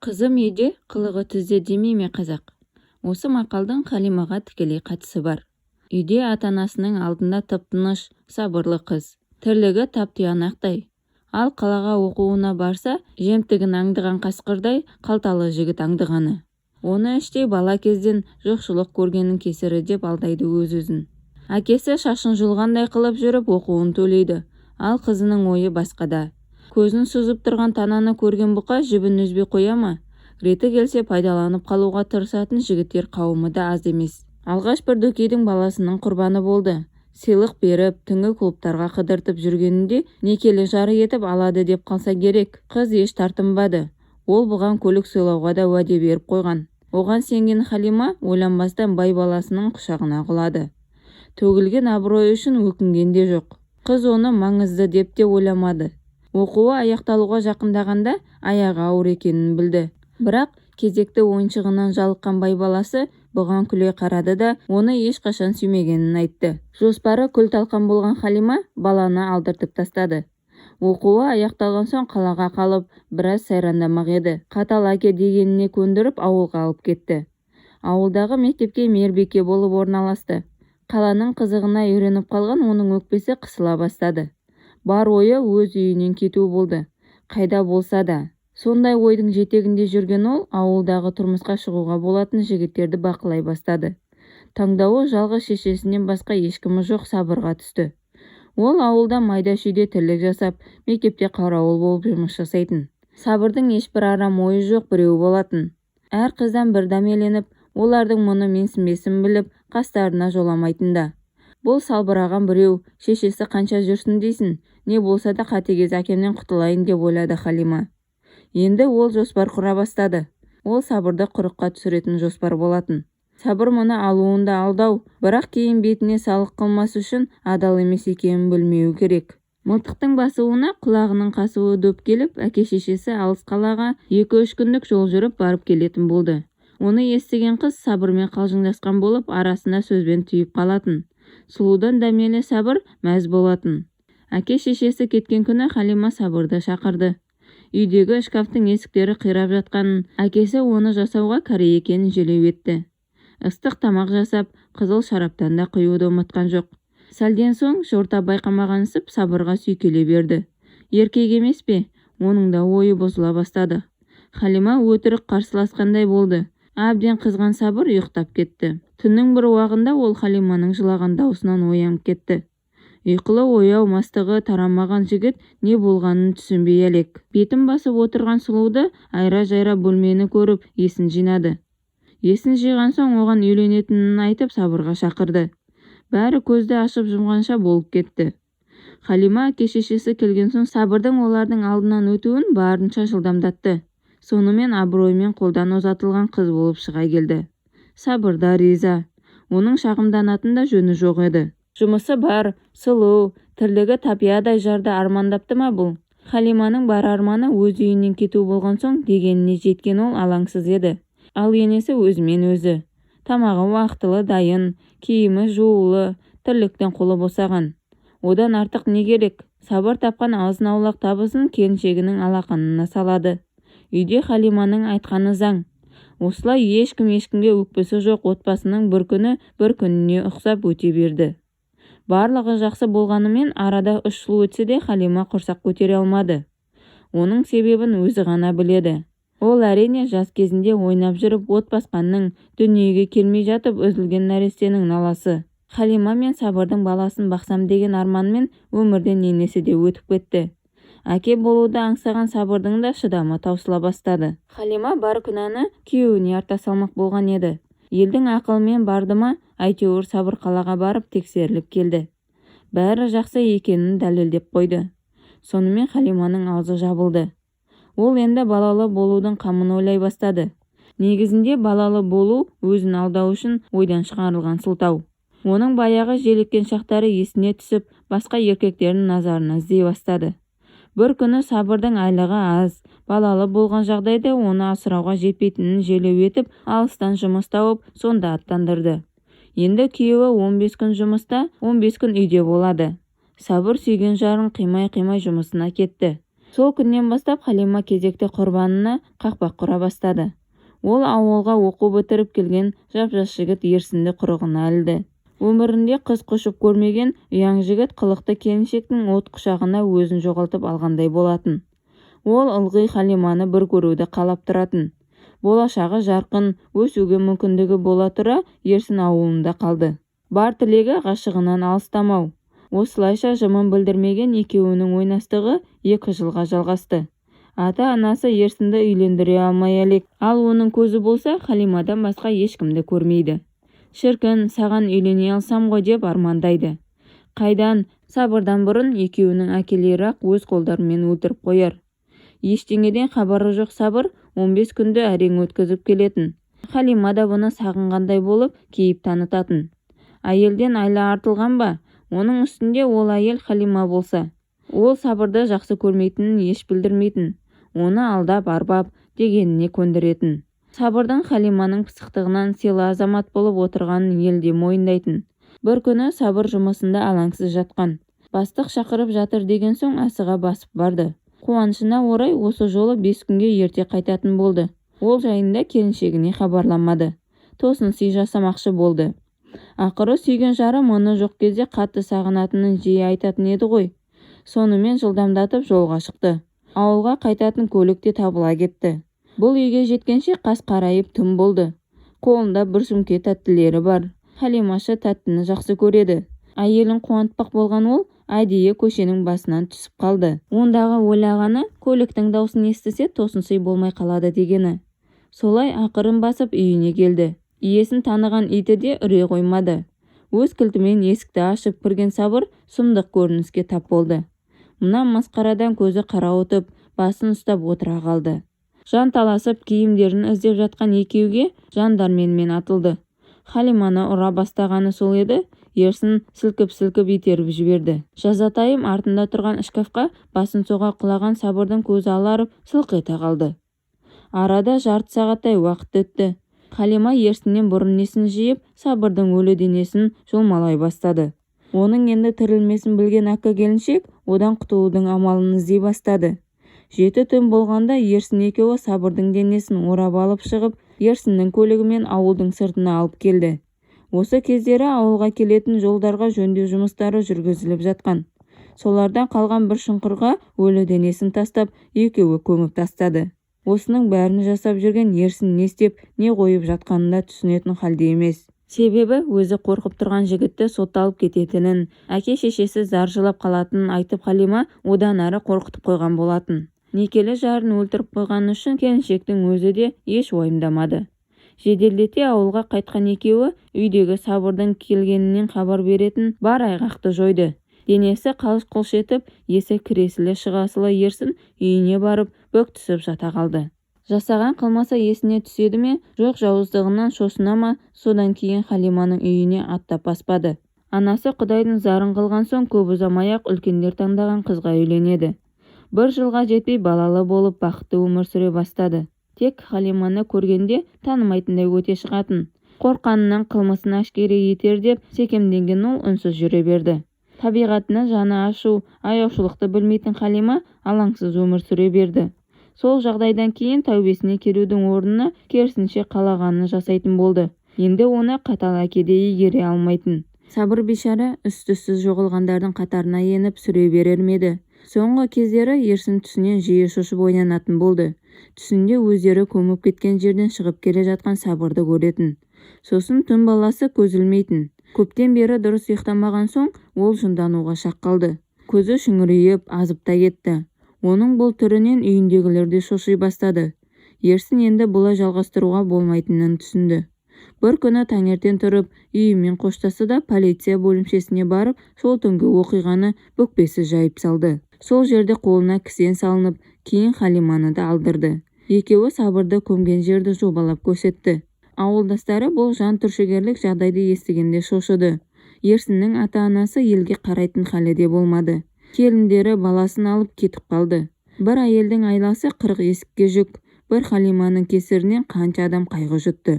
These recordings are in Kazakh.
Қызым үйде, қылығы түзде демей ме қазақ? Осы мақалдың Халимаға тікелей қатысы бар. Үйде ата-анасының алдында тып-тыныш, сабырлы қыз. Тірлігі тап-тұянақтай. Ал қалаға оқуына барса, жемтігін аңдыған қасқырдай қалталы жігіт аңдығаны. Оны іштей бала кезден жоқшылық көргеннің кесірі деп алдайды өз-өзін. Әкесі шашын жұлғандай қылып жүріп оқуын төлейді. Ал қызының ойы басқада. Көзін сүзіп тұрған тананы көрген бұқа жібін үзбей қоя ма? Реті келсе пайдаланып қалуға тырысатын жігіттер қауымы да аз емес. Алғаш бір дөкейдің баласының құрбаны болды. Сыйлық беріп, түнгі клубтарға қыдыртып жүргенінде некелі жары етіп алады деп қалса керек. Қыз еш тартынбады. Ол бұған көлік сыйлауға да уәде беріп қойған. Оған сенген Халима ойланбастан бай баласының құшағына құлады. Төгілген абыройы үшін өкінген де жоқ. Қыз оны маңызды деп те ойламады. Оқуы аяқталуға жақындағанда аяғы ауыр екенін білді. Бірақ кезекті ойыншығынан жалыққан бай баласы бұған күле қарады да, оны ешқашан сүймегенін айтты. Жоспары күл-талқан болған Халима баланы алдыртып тастады. Оқуы аяқталған соң қалаға қалып, біраз сайрандамақ еді. Қатал әке дегеніне көндіріп ауылға алып кетті. Ауылдағы мектепке мейірбике болып орналасты. Қаланың қызығына үйреніп қалған оның өкпесі қысыла бастады. Бар ойы өз үйінен кету болды. Қайда болса да. Сондай ойдың жетегінде жүрген ол ауылдағы тұрмысқа шығуға болатын жігіттерді бақылай бастады. Таңдауы жалғыз шешесінен басқа ешкімі жоқ Сабырға түсті. Ол ауылда майда-шүйде тірлік жасап, мектепте қарауыл болып жұмыс жасайтын. Сабырдың ешбір арам ойы жоқ біреу болатын. Әр қыздан бір дәмеленіп, олардың мұны менсінбесін біліп, қастарына жоламайтын да. Бұл салбыраған біреу, шешесі қанша жүрсін дейсін, не болса да қатыгез әкемнен құтылайын деп ойлады Халима. Енді ол жоспар құра бастады. Ол Сабырды құрыққа түсіретін жоспар болатын. Сабыр мұны алуында алдау, бірақ кейін бетіне салық қылмас үшін адал емес екенін білмеуі керек. Мылтықтың басуына құлағының қасуы дөп келіп, әке-шешесі алыс қалаға 2-3 күндік жол жүріп барып келетін болды. Оны естіген қыз Сабырмен қалжыңдасқан болып, арасында сөзбен түйіп қалатын. Сұлудан дәмелі Сабыр мәз болатын. Әке-шешесі кеткен күні Халима Сабырды шақырды. Үйдегі шкафтың есіктері қирап жатқанын, әкесі оны жасауға кәрі екенін желеу етті. Ыстық тамақ жасап, қызыл шараптан да құюды ұмытқан жоқ. Сәлден соң жорта байқамағансып Сабырға сүйкеле берді. Еркек емес пе? Оның да ойы бұзыла бастады. Халима өтірік қарсыласқандай болды. Әбден қызған Сабыр ұйықтап кетті. Түннің бір уағында ол Халиманың жылаған даусынан оянып кетті. Ұйқылы ояу мастығы тарамаған жігіт не болғанын түсінбей әлек. Бетін басып отырған сұлуды айра-жайра бөлмені көріп есін жинады. Есін жиған соң оған үйленетінін айтып Сабырға шақырды. Бәрі көзді ашып жұмғанша болып кетті. Халима әке-шешесі келген соң Сабырдың олардың алдынан өтуін барынша жылдамдатты. Сонымен абыроймен қолдан ұзатылған қыз болып шыға келді. Сабыр да риза. Оның шағымданатын да жөні жоқ еді. Жұмысы бар, сұлу, тірлігі тапиядай жарды армандапты ма бұл? Халиманың бар арманы өз үйінен кету болған соң дегеніне жеткен ол алаңсыз еді. Ал енесі өзімен өзі. Тамағы уақытылы дайын, киімі жуулы, тірліктен қолы босаған. Одан артық не керек? Сабыр тапқан азын-аулақ табысын келіншегінің алақанына салады. Үйде Халиманың айтқаны заң. Осылай ешкім ешкімге өкпесі жоқ отбасының бір күні бір күніне ұқсап өте берді. Барлығы жақсы болғанымен арада 3 жыл өтсе де Халима құрсақ көтере алмады. Оның себебін өзі ғана біледі. Ол әрине жас кезінде ойнап жүріп от басқанның, дүниеге келмей жатып үзілген нәрестенің наласы. Халима мен Сабырдың баласын бақсам деген арманмен өмірден енесі де өтіп кетті. Әке болуды аңсаған Сабырдың да шыдамы таусыла бастады. Халима бар күнәні күйеуіне арта салмақ болған еді. Елдің ақылымен барды ма, әйтеуір Сабыр қалаға барып тексеріліп келді. Бәрі жақсы екенін дәлелдеп қойды. Сонымен Халиманың аузы жабылды. Ол енді балалы болудың қамын ойлай бастады. Негізінде балалы болу өзін алдау үшін ойдан шығарылған сылтау. Оның баяғы желіккен шақтары есіне түсіп, басқа еркектердің назарын іздей бастады. Бір күні Сабырдың айлығы аз, балалы болған жағдайда оны асырауға жетпейтінін желеу етіп, алыстан жұмыс тауып, сонда аттандырды. Енді күйеуі 15 күн жұмыста, 15 күн үйде болады. Сабыр сүйген жарын қимай-қимай жұмысына кетті. Сол күннен бастап Халима кезекті құрбанына қақпақ құра бастады. Ол ауылға оқу бітіріп келген жап-жас жігіт Ерсінді құрығына ілді. Өмірінде қыз құшып көрмеген ұяң жігіт қылықты келіншектің от құшағына өзін жоғалтып алғандай болатын. Ол ылғи Халиманы бір көруді қалап тұратын. Болашағы жарқын, өсуге мүмкіндігі бола тұра Ерсін ауылында қалды. Бар тілегі ғашығынан алыстамау. Осылайша жымын білдірмеген екеуінің ойнастығы 2 жылға жалғасты. Ата-анасы Ерсінді үйлендіре алмай әлек. Ал оның көзі болса Халимадан басқа ешкімді көрмейді. Шіркін, саған үйлене алсам ғой деп армандайды. Қайдан, Сабырдан бұрын екеуінің әкелері-ақ өз қолдарымен өлтіріп қояр. Ештеңеден хабары жоқ Сабыр 15 күнді әрең өткізіп келетін. Халима да бұны сағынғандай болып кейіп танытатын. Әйелден айла артылған ба? Оның үстінде ол әйел Халима болса. Ол Сабырды жақсы көрмейтінін еш білдірмейтін. Оны алдап-арбап, дегеніне көндіретін. Сабырдың Халиманың пысықтығынан сыйлы азамат болып отырғанын ел де мойындайтын. Бір күні Сабыр жұмысында алаңсыз жатқан. Бастық шақырып жатыр деген соң асыға басып барды. Қуанышына орай осы жолы 5 күнге ерте қайтатын болды. Ол жайында келіншегіне хабарламады. Тосын сый жасамақшы болды. Ақыры сүйген жары мұны жоқ кезде қатты сағынатынын жиі айтатын еді ғой. Сонымен жылдамдатып жолға шықты. Ауылға қайтатын көлік те табыла кетті. Бұл үйге жеткенше қас қарайып түн болды. Қолында бір сөмке тәттілері бар. Халимашы тәттіні жақсы көреді. Әйелін қуантпақ болған ол әдейі көшенің басынан түсіп қалды. Ондағы ойлағаны көліктің даусын естісе тосын сый болмай қалады дегені. Солай ақырын басып үйіне келді. Иесін таныған иті де үре қоймады. Өз кілтімен есікті ашып кірген Сабыр сұмдық көрініске тап болды. Мына масқарадан көзі қарауытып, басын ұстап отыра қалды. Жанталасып киімдерін іздеп жатқан екеуге жан дәрменмен атылды. Халиманы ұра бастағаны сол еді, Ерсін сілкіп-сілкіп итеріп жіберді. Жазатайым артында тұрған шкафқа басын соға құлаған Сабырдың көзі аларып, сылқ ете қалды. Арада жарты сағаттай уақыт өтті. Халима Ерсіннен бұрын есін жиып, Сабырдың өлі денесін жұлмалай бастады. Оның енді тірілмесін білген әккі келіншек одан құтылудың амалын іздей бастады. 7 түн болғанда Ерсін екеуі Сабырдың денесін орап алып шығып, Ерсіннің көлігімен ауылдың сыртына алып келді. Осы кездері ауылға келетін жолдарға жөндеу жұмыстары жүргізіліп жатқан. Солардан қалған бір шұңқырға өлі денесін тастап, екеуі көміп тастады. Осының бәрін жасап жүрген Ерсін не істеп, не қойып жатқанын да түсінетін халде емес. Себебі өзі қорқып тұрған жігітті сотталып кететінін, әке-шешесі зар жылап қалатынын айтып Халима одан әрі қорқытып қойған болатын. Некелі жарын өлтіріп қойғаны үшін келіншектің өзі де еш уайымдамады. Жеделдете ауылға қайтқан екеуі үйдегі Сабырдың келгенінен хабар беретін бар айғақты жойды. Денесі қалш-құлш етіп, есі кіресілі-шығасылы Ерсін үйіне барып, бүк түсіп жата қалды. Жасаған қылмысы есіне түседі ме, жоқ жауыздығынан шошына ма, содан кейін Халиманың үйіне аттап баспады. Анасы Құдайдың зарын қылған соң көп ұзамай-ақ үлкендер таңдаған қызға үйленеді. Бір жылға жетпей балалы болып бақытты өмір сүре бастады. Тек Халиманы көргенде танымайтындай өте шығатын. Қорыққанынан қылмысын әшкере етер деп секемденген ол үнсіз жүре берді. Табиғатына жаны ашу, аяушылықты білмейтін Халима алаңсыз өмір сүре берді. Сол жағдайдан кейін тәубесіне келудің орнына керісінше қалағанын жасайтын болды. Енді оны қатал әке де игере алмайтын. Сабыр бейшара із-түзсіз жоғалғандардың қатарына еніп сүре берер ме еді? Соңғы кездері Ерсін түсінен жиі шошып оянатын болды. Түсінде өздері көміп кеткен жерден шығып келе жатқан Сабырды көретін. Сосын түн баласы көз ілмейтін. Көптен бері дұрыс ұйықтамаған соң ол жындануға шақ қалды. Көзі шүңірейіп, азып та кетті. Оның бұл түрінен үйіндегілер де шоши бастады. Ерсін енді бұлай жалғастыруға болмайтынын түсінді. Бір күні таңертең тұрып, үйімен қоштасты да полиция бөлімшесіне барып, сол түнгі оқиғаны бүкпесіз жайып салды. Сол жерде қолына кісен салынып, кейін Халиманы да алдырды. Екеуі Сабырды көмген жерді жобалап көрсетті. Ауылдастары бұл жан түршігерлік жағдайды естігенде шошыды. Ерсіннің ата-анасы елге қарайтын халі де болмады. Келіндері баласын алып кетіп қалды. Бір әйелдің айласы 40 есікке жүк. Бір Халиманың кесірінен қанша адам қайғы жұтты.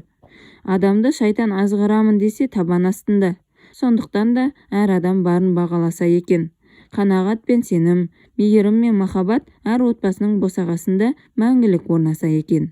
Адамды шайтан азғырамын десе табан астында. Сондықтан да әр адам барын бағаласа екен. Қанағат пен сенім, мейірім мен махаббат әр отбасының босағасында мәңгілік орнаса екен.